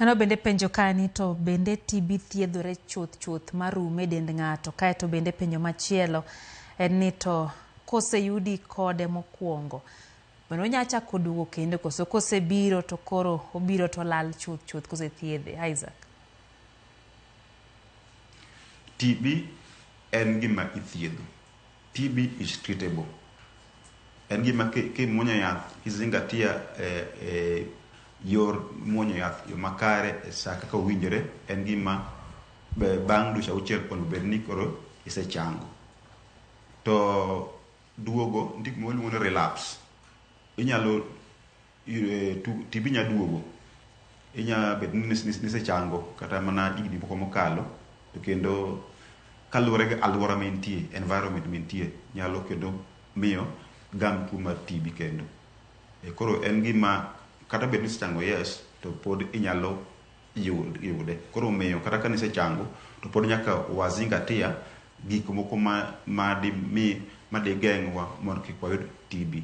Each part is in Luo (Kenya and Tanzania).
Ng'ano bende penjo ka ni to bende TB thiedhore chuth chuth marum e dend ng'ato? Kaeto bende penjo machielo en ni to koseyudi kode mokwongo, bende onya chako duogo kendo koso kosebiro to koro obiro to olal chuth chuth kosethiedhe? Isaac. TB en gima ithiedho. TB is treatable. En gima kimuonyo yath, kizingatia yor muonyo yath, yo makare e sa kaka owinjore, en gima bang' dweche 6 onego bed ni koro isechango. To duogo, nitie gima waluongo ni relapse. Inyalo TB nya duogo. Inya bet ni nisechango kata mana higni moko mokalo, to kendo kaluwore gi alwora ma intie, environment ma intie, nyalo kendo miyo gam tuo mar TB kendo. Koro en gima kata bed ni isechango, yes, to pod inyalo yude. Koro omiyo kata ka nisechango, to pod nyaka wazingatia gik moko ma di mi ma digeng'wa mondo kik wayud TB.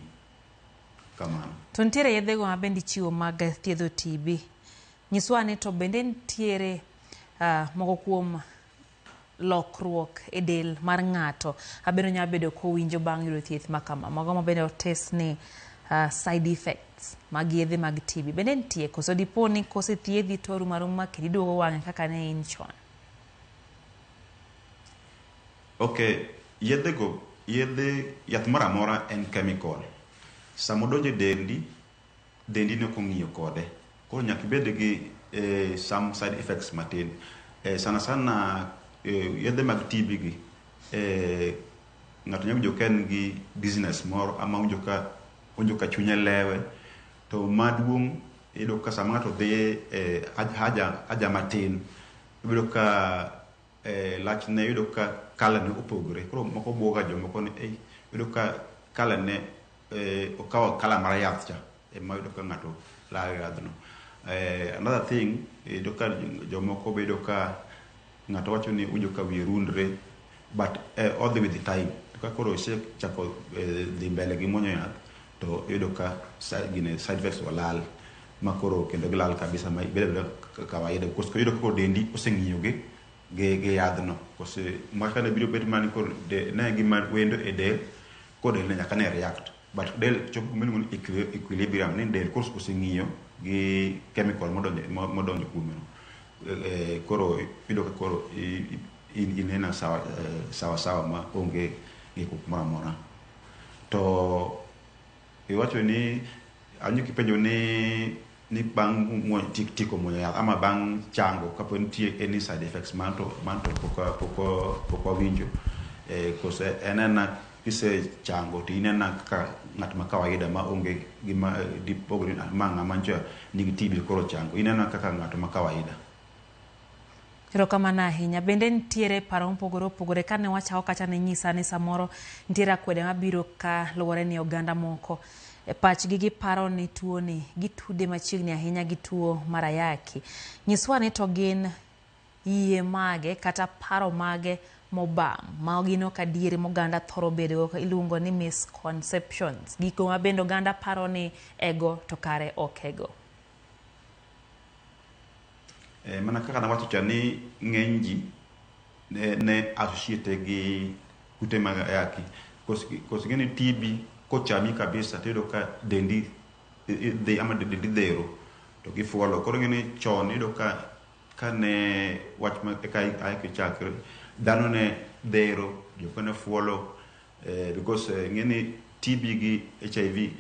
Kamano. To nitiere yedhego ma bende ichiwo mag thiedho TB. Nyiswa ni to bende nitiere moko kuom lokruok e del mar ng'ato abiro nyalo bedo kowinjo bang' yudo thieth ma kama. Mago ma bende otes ni side effects mag yedhe mag TB. Bende nitie koso dipo ni kosethiedhi to orumo aruma kendo iduogo wang'e kaka ne in chon? Okay, yedhego, yedhe, yath moro amora en chemical. Sama odonjo e dendi, dendi ne ok ong'iyo kode. Koro nyaka ibed gi some side effects matin. Sana sana yedhe mag TB gi, ng'ato nyalo winjo ka en gi dizziness moro ama owinjo ka chunye lewe. To maduong' iyudo ka sama ng'ato dhi e haja matin, iyudo ka lachne, iyudo ka colour ne opogore. Koro moko buoga jomoko ni iyudo ka colour ne okawo colour mar yath cha ema iyudo ka ng'ato lawo yadhno. Another thing, iyudo ka jomoko bedo ka ng'ato wacho ni owinjo ka wiye rundre, but odhi with the time. To ka koro isechako dhi mbele gi muonyo yath, to iyudo ka gine side effects olal ma koro kendo gilal kabisa ma ibedo abeda kawaida. Because iyudo ka koro dendi oseng'iyo gi yadhno. Kose maka ne biro bet mana ni koro ne gima wendo e del, koro del ne nyaka ne react. But del chopo kuma iluongo ni equilibrium, ni del koro oseng'iyo gi chemical modonjo kuome no. Koro iyudo ka koro ineno sawa sawa sawa ma onge ng'ikruok moro amora. To iwacho ni anyo kipenjo ni bang' tieko muonyo yath ama bang' chango kapo nitie any side effects, mano to pok wawinjo. Kose en ena kisechango to in ena kaka ng'at ma kawaida ma onge gima dipogri ma ng'ama nyocha nigi TB koro chango. In ena kaka ng'at ma kawaida. Erokamano ahinya. Bende nitiere paro mopogore opogore. Kane wachako kacha ne nyisa ni samoro nitiere akwede mabiro ka luwore ni oganda moko e pachgi giparo ni tuo ni gitude machiegni ahinya gi tuo mar ayaki. Nyiswa ni to gin yie mage kata paro mage mobam ma gin ok adieri moganda thoro bedogo iluongo ni misconceptions. Gigo ma bende oganda paro ni ego to kare ok ego. Mana kaka nawacho cha ni ng'eny ji ne associate gi kute mag ayaki. Kos ing'e ni TB kochami kabisa to iyudo ka dendi dhi ama dendi dhero to gifuolo. Koro ing'e ni chon iyudo ka kane wach ma eka ayaki chakre, dhano ne dhero, jok ne fuolo, because ing'e ni TB gi HIV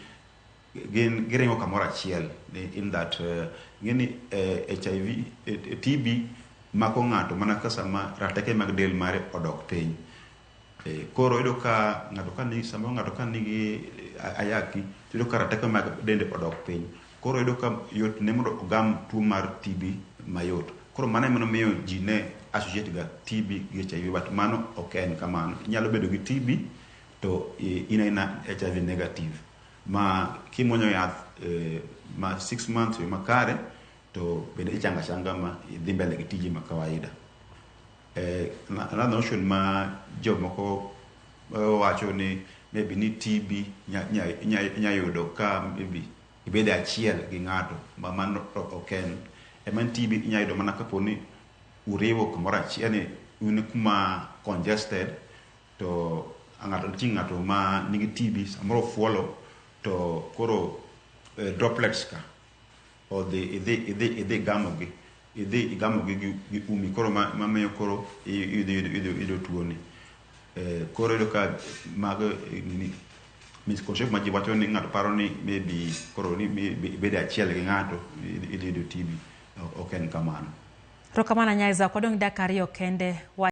gin giringo kamoro achiel in that ing'e ni HIV, TB mako ng'ato mana ka sama rateke mag del mare odok piny. Koro iyudo ka ng'ato ka ni samoro ng'ato ka nigi ayaki, to iyudo ka rateke mag dende odok piny. Koro iyudo ka yot ne mondo ogam tuo mar TB mayot. Koro mano ema nomiyo ji ne associate ga TB gi HIV, but mano ok en kamano. Inyalo bedo gi TB to in aina HIV negative. Ma kimuonyo yath ma 6 months yo makare, to bende ichango achanga ma idhi mbele gi tiji ma kawaida. Another notion ma jomoko wacho ni maybe ni TB inya yudo ka maybe ibedo achiel gi ng'ato, ma mano ok en. Ema en TB inyalo yudo mana kapo ni uriwo kumoro achiel, yani un kuma congested to ng'ato nitie ng'ato ma nigi TB samoro ofuolo to koro droplets ka odhi idhi gamogi idhi igamogi gi umi koro mamiyo koro idhi yudo tuoni. Koro iyudo ka mago nini misconception ma ji wacho ni ng'ato paro ni maybe koro ni ibedo achiel gi ng'ato idhi yudo TB, ok en kamano. Erokamano ahinya Isaac, wadong' gi dakika 2 kende.